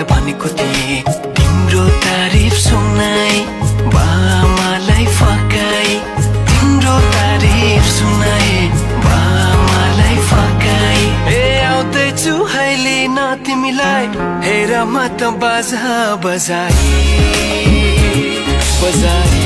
भनेको थिएँ तिम्रो तारिफ सुनाई बामालाई फकाई तिम्रो तारिफ सुनाई बामालाई फकाई ए आउँदैछु अहिले न तिमीलाई हेर म त बाजा बजाई बजाई